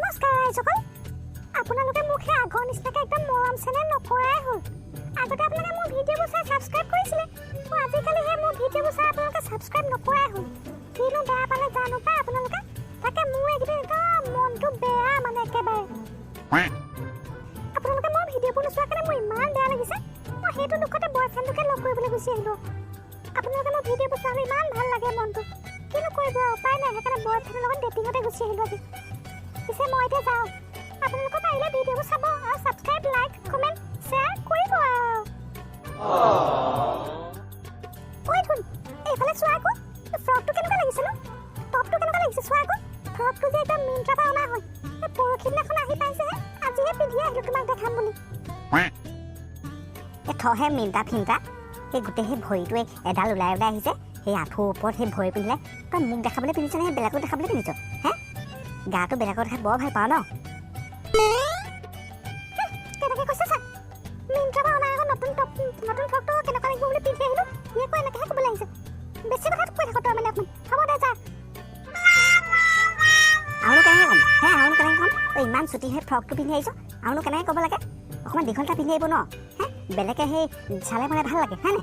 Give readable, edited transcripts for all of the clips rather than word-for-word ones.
নমস্কাৰ ৰাইজসকল। আপোনালোকে মোক সেই আগৰ নিচিনাকৈ একদম মৰম চেনেহ নকৰাই হ'ল। আগতে আপোনালোকে মোৰ ভিডিঅ'বোৰ চাই ছাবস্ক্ৰাইব কৰিছিলে। আজিকালি সেই মোৰ ভিডিঅ'বোৰ চাই আপোনালোকে ছাবস্ক্ৰাইব নকৰাই হ'ল। কিনো বেয়া পালে জানো পাই আপোনালোকে। তাকে মোৰ এইকেইদিন একদম মনটো বেয়া, মানে একেবাৰে আপোনালোকে মোৰ ভিডিঅ'বোৰ নোচোৱাৰ কাৰণে মোৰ ইমান বেয়া লাগিছে। মই সেইটো দুখতে বয়ফ্ৰেণ্ডটোকে লগ কৰিবলৈ গুচি আহিলোঁ। আপোনালোকে মোৰ ভিডিঅ'বোৰ চোৱা হ'লে ইমান ভাল লাগে মনটো। কিনো কৰিব আৰু, উপায় নাই। সেইকাৰণে বয়ফ্ৰেণ্ডৰ লগত ডেটিঙতে গুচি আহিলোঁ আজি। পিছে মই এতিয়া যাওঁ। আপোনালোকে পাৰিলে ভিডিঅ'বোৰ চাব আৰু ছাবস্ক্ৰাইব, লাইক, কমেণ্ট, শ্বেয়াৰ কৰিব আৰু। ঐ ধুন, এইফালে চোৱা আকৌ। ফ্ৰকটো কেনেকুৱা লাগিছে নো? টপটো কেনেকুৱা লাগিছে চোৱা আকৌ। ফ্ৰকটো যে একদম মিণ্ট্ৰাৰ পৰা অনা হয়। এই পৰহি দিনাখন আহি পাইছেহে, আজিহে পিন্ধি আহিলোঁ তোমাক দেখাম বুলি। এই থহে মিণ্টা ফিণ্টা। সেই গোটেই সেই ভৰিটোৱে এডাল ওলাই ওলাই আহিছে। সেই আঁঠুৰ ওপৰত সেই ভৰি পিন্ধিলে তই মোক দেখাবলৈ পিন্ধিছ নে সেই বেলেগক দেখাবলৈ পিন্ধিছ হে? গাটো বেলেগক দেখাই বৰ ভাল পাৱ ন? কেনেকৈ কৈছে চা। মিণ্ট্ৰাৰ পৰা অনা আকৌ নতুন টপ, নতুন ফ্ৰকটো কেনেকুৱা লাগিব বুলি পিন্ধি আহিলোঁ। সি আকৌ এনেকৈহে ক'বলৈ আহিছে। বেছি কথা কৈ থাক তই মানে অকণমান। হ'ব দে, যা। আৰুনো কেনেকৈ ক'ম হে? আৰুনো কেনেকৈ ক'ম? তই ইমান চুটি সেই ফ্ৰকটো পিন্ধি আহিছ, আৰুনো কেনেকৈ ক'ব লাগে? অকণমান দীঘল এটা পিন্ধি আহিব ন হে? বেলেগে সেই চালে মানে ভাল লাগে, হয়নে?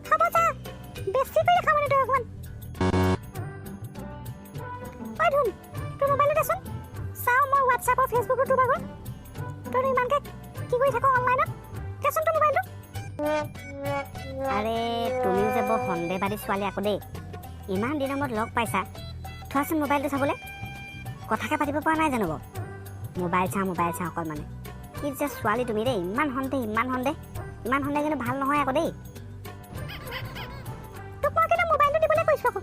হ'ব যা। বেছি কৰি দেখা মানে তই অকণমান। ঐ ধুন, তোৰ মোবাইলটো দেচোন, চাওঁ মই হোৱাটছএপৰ, ফেচবুকত তোৰ ভাগৰ। তই ইমানকৈ কি কৰি থাক অনলাইনত? দেচোন তোৰ মোবাইলটো। আৰে, তুমিও যে বৰ সন্দেহবাদী ছোৱালী আকৌ দেই। ইমান দিনৰ মূৰত লগ পাইছা, থোৱাচোন মোবাইলটো চাবলৈ। কথাকে পাতিব পৰা নাই জানো বাৰু? মোবাইল চাওঁ, মোবাইল চাওঁ অকল। মানে কি যে ছোৱালী তুমি দেই, ইমান সন্দেহ, ইমান সন্দেহ, ইমান সন্দেহ কিন্তু ভাল নহয় আকৌ দেই। তোক মই কিন্তু মোবাইলটো দিবলৈ কৈছোঁ আকৌ।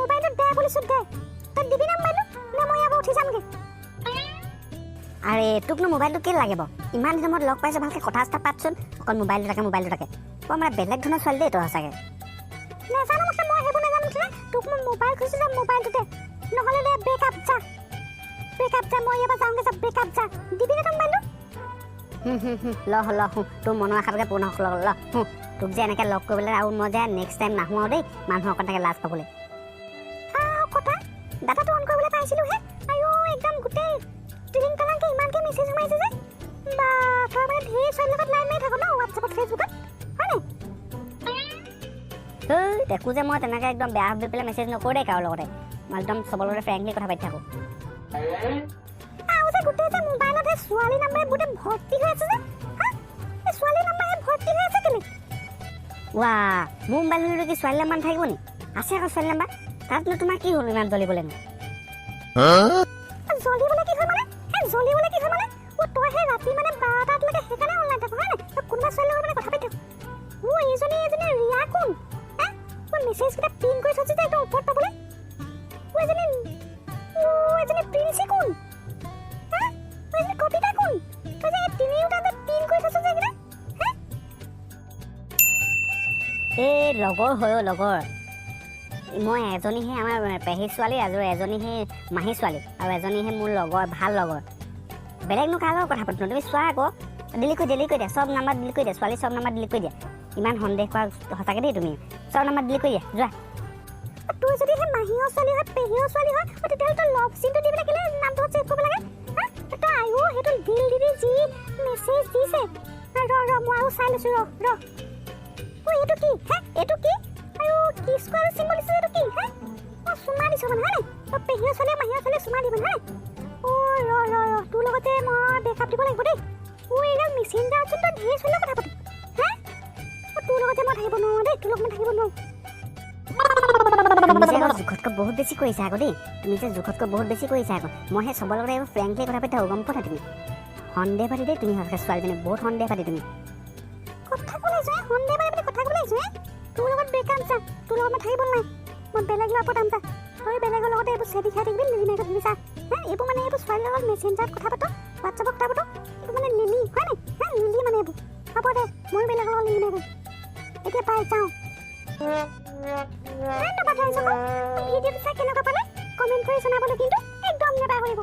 মোবাইলটো দে বুলিছোঁ, দে। তই দিবি নে মোবাইলটো, নে মই ইয়াৰ পৰা উঠি যামগৈ? আৰে, তোকনো মোবাইলটো কেলৈ লাগে বাৰু? ইমান দিনৰ মূৰত লগ পাইছোঁ, ভালকৈ কথা চথা পাতচোন। অকল মোবাইলটো থাকে, মোবাইলটো থাকে। বৰ মানে বেলেগ ধৰণৰ ছোৱালী দেই তই সঁচাকৈ। নাজানো মুঠতে, মই সেইবোৰ নাজানো মুঠতে। তোক মই মোবাইল খুজিছোঁ যে মোবাইলটো দে, নহ'লে দে ব্ৰেকআপ যা, ব্ৰেকআপ যা। মই ইয়াৰ পৰা যাওঁগৈ, যা, ব্ৰেকআপ যা। দিবি নে তই মোবাইলটো? হুম হুম হুম ল ল, হুঁ, তোৰ মনৰ আশাটোকে পূৰ্ণ হওক। ল ল, হুঁ। তোক যে এনেকৈ লগ কৰিবলৈ আৰু মই যে নেক্সট টাইম নাহোঁ আৰু দেই, মানুহ অকণ তাকে লাজ পাবলৈ। আও কথা, ডাটাটো অন কৰিবলৈ পাইছিলোঁহে। আইঅ, একদম গোটেই টিলিং টালাংকৈ ইমানকৈ মেছেজ সোমাইছে যে। বা, তই মানে ধেৰ ছোৱালীৰ লগত লাইন মাৰি থাক ন হোৱাটছএপত, ফেচবুকত, হয় নাই? হেই, দেখোঁ যে মই তেনেকৈ একদম বেয়া ভাবি পেলাই মেছেজ নকৰোঁ দেই কাৰো লগতে। মই একদম চবৰ লগতে ফ্ৰেংকলি কথা পাতি থাকোঁ। আৰু যে গোটেই যে মোবাইলত সেই ছোৱালী নাম্বাৰে গোটেই ভৰ্তি হৈ আছে যে, হা? এই ছোৱালী নাম্বাৰে ভৰ্তি হৈ আছে কেলে? ৱা, মোৰ মোবাইল হ'লেতো কি ছোৱালী নাম্বাৰ নাথাকিব নি? আছে আকৌ ছোৱালী নাম্বাৰ। তাতনো তোমাৰ কি হ'ল ইমান জ্বলিবলৈনো? জ্বলিবলৈ কি হ'ল মানে? হে, জ্বলিবলৈ কি হ'ল মানে? অ, তই সেই ৰাতি মানে 12টালৈকে সেইকাৰণে অনলাইন থাক, হয় নাই? তই কোনোবা ছোৱালীৰ লগত মানে কথা পাতি থাক। অ, এইজনী ৰিয়া কোন হে? মই মেছেজকেইটা পিন কৰি থৈছোঁ যে একদম ওপৰত পাবলৈ। অ, এজনী প্ৰিন্সি কোন হা? অ, এজনী কবিতা কোন? তই যে এই তিনিওটা যে পিন কৰি থৈছ যে এইকেইটা হে? এই লগৰ হয় অ', লগৰ। মই এজনীহে আমাৰ পেহী ছোৱালী আৰু এজনীহে মাহী ছোৱালী আৰু এজনীহে মোৰ লগৰ, ভাল লগৰ। বেলেগনো কাৰ লগত কথা পাতোঁ? তুমি চোৱা আকৌ। ডিলিট কৰি, ডিলিট কৰি দিয়া। চব নাম্বাৰ ডিলিট কৰি দিয়া। ছোৱালী চব নাম্বাৰ ডিলিট কৰি দিয়া। ইমান সন্দেহ কৰা সঁচাকৈ দেই তুমি। চব নাম্বাৰ ডিলিট কৰি দিয়া, যোৱা। অ, তোৰ যদি সেই মাহীৰ ছোৱালী হয়, পেহীৰ ছোৱালী হয়, অ, তেতিয়াহ'লে তই লভ চিনটো দি পেলাই কেলে নামটো ছেভ কৰিব লাগে হা? তই আয়ো সেইটো দিল দিদি যি মেছেজ দিছে। ৰ ৰ, মই আৰু চাই লৈছোঁ, ৰ ৰ। অ, এইটো কি হে? এইটো কি? আয়ো, কি স্কোৱাৰ চিম্বল দিছে, এইটো কি হে? অ, চুমা দিছ মানে, হয় নাই? অ, পেহীৰ ছোৱালী, মাহীৰ ছোৱালী চুমা দিব, হয় নাই? অ, ৰ ৰ ৰ, তোৰ লগতে মই ব্ৰেকআপ দিব লাগিব দেই। অ, এইগাল মেছেঞ্জাৰচোন তই ধেৰ ছোৱালীৰ লগত কথা পাতো হে? অ, তোৰ লগতে মই থাকিব নোৱাৰোঁ দেই, তোৰ লগত মই থাকিব নোৱাৰোঁ। তুমি যে আকৌ জোখতকৈ বহুত বেছি কৰিছা আকৌ দেই। তুমি যে জোখতকৈ বহুত বেছি কৰিছা আকৌ। মই সেই চবৰ লগতে এইবোৰ ফ্ৰেংকলি কথা পাতি থাকোঁ, গম পোৱা নাই তুমি? সন্দেহবাদী দেই তুমি সঁচাকৈ। ছোৱালীজনী বহুত সন্দেহবাদী তুমি। কথা ক'বলৈ আহিছোঁ হে? সন্দেহবাদী বুলি কথা ক'বলৈ আহিছোঁ হে? তোৰ লগত ব্ৰেকআপ যা, তোৰ লগত মই থাকিব নাই। মই বেলেগ ল'ৰা পতাম যা। তই বেলেগৰ লগতে এইবোৰ চেদি খাই থাকিবি, লিলি মাৰি থাকিবি, যা। হে, এইবোৰ মানে এইবোৰ ছোৱালীৰ লগত মেছেঞ্জাৰত কথা পাতো, হোৱাটছএপত কথা পাতো, এইবোৰ মানে লিলি হয় নাই হে? লিলি মানে এইবোৰ। হ'ব দে, ময়ো বেলেগৰ লগত লিলি মাৰি এতিয়া পাই যাওঁ। ধন্যবাদ ৰাইজসকল। ভিডিঅ'টো চাই কেনেকুৱা পালে কমেণ্ট কৰি জনাবলৈ কিন্তু একদম নাপাহৰিব।